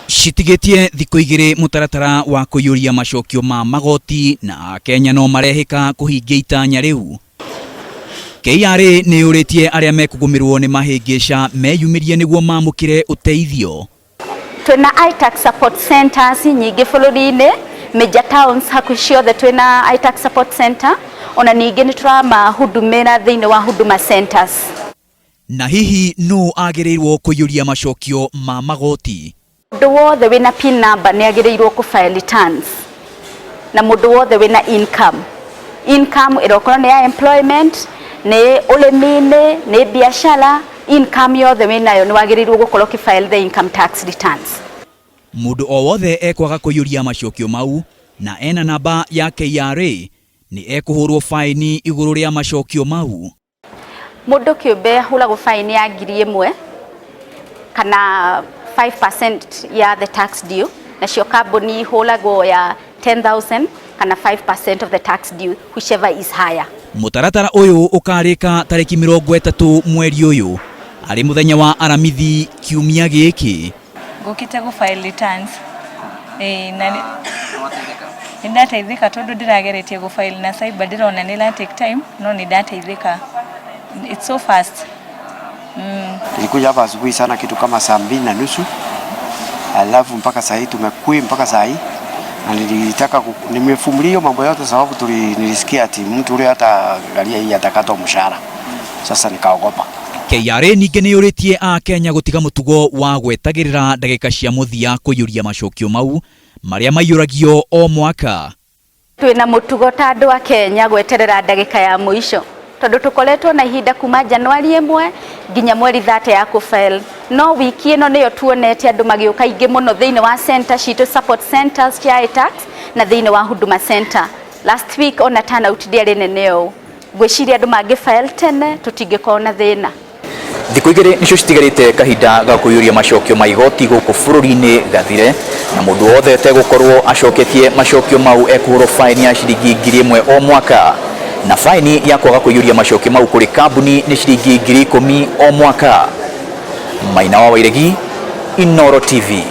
Citigĩtie thikũ igĩrĩ mũtaratara wa kũiyũria macokio ma magoti na Akenya no marehĩka kũhingia itanya rĩu. KRA nĩ yũrĩtie arĩa mekũgũmĩrwo nĩ mahĩngĩca meyumĩrie nĩguo mamũkĩre ũteithio. Twĩna iTax support centers nyingĩ bũrũri-inĩ, major towns hakuhĩ ciothe twĩna iTax support center, ona ningĩ nĩ tũramahudumĩra thĩinĩ wa Huduma centers. Na hihi nũ agĩrĩirwo kũiyũria macokio ma magoti? Mũndũ wothe wĩna PIN number nĩ agĩrĩirwo kũ file returns, na mũndũ wothe wĩna income. Income ĩrokorwo nĩ ya employment, nĩ ũrĩmi-inĩ, nĩ biacara, income yothe wĩnayo nĩ wagĩrĩirwo gũkorwo ũkĩ file the income tax returns. Mũndũ o wothe ekwaga kũiyũria macokio mau na ena namba ya KRA nĩ ekũhũrwo faini igũrũ rĩa macokio mau. Mũndũ kĩũmbe ahũragwo faini ya 1,000 kana 5% ya the tax due, nacio kambuni ihũragwo ya 10,000 kana 5% of the tax due, whichever is higher. Mũtaratara ũyũ ũkarĩka tarĩki 30 mweri ũyũ arĩ mũthenya wa Aramithi kiumia gĩkĩ. Ngũkĩte gũ file returns, na nĩ ndateithĩka tondũ ndĩrageretie gũ file na cyber, ndĩrona nĩ ĩra take time, no nĩ ndateithĩka, it's so fast. Nilikuja hapa asubuhi sana kitu kama saa 2:30, alafu mpaka saa hii tumekui mpaka saa hii, na nilitaka nimevumilia hiyo mambo yote sababu nilisikia ati mtu ule hata angalia hii atakatwa mshahara. Sasa nikaogopa. KRA ningĩ nĩ yũrĩtie Akenya gũtiga mũtugo wa gwetagĩrĩra ndagĩka cia mũthia kũiyũria macokio mau marĩa maiyũragio o mwaka. Twĩna mũtugo ta andũ a Kenya gweterera ndagĩka ya mũico, tondũ tũkoretwo na ihinda kuma Januari 1 nginya mweri 30 ya kũ-file, no wiki ĩno nĩyo tuonete andũ magĩũka aingĩ mũno thĩinĩ wa center citũ, support centers cia iTax na thĩinĩ wa Huduma Center. Last week ona turnout ndĩarĩ nene ũũ. Ngwĩciria andũ mangĩ file tene tũtingĩkorwo na thĩna. Thikũ igĩrĩ nĩcio citigarĩte kahinda ga kũiyũria macokio ma igoti gũkũ bũrũri-inĩ gathire, na mũndũ wothe ũtegũkorwo acoketie macokio mau ekũhũrwo faini ya ciringi 1,000 o mwaka, na faini ya kwaga kũiyũria macokio mau kũrĩ kambuni nĩ ciringi 10,000 o mwaka. Maina wa Wairegi, Inooro TV.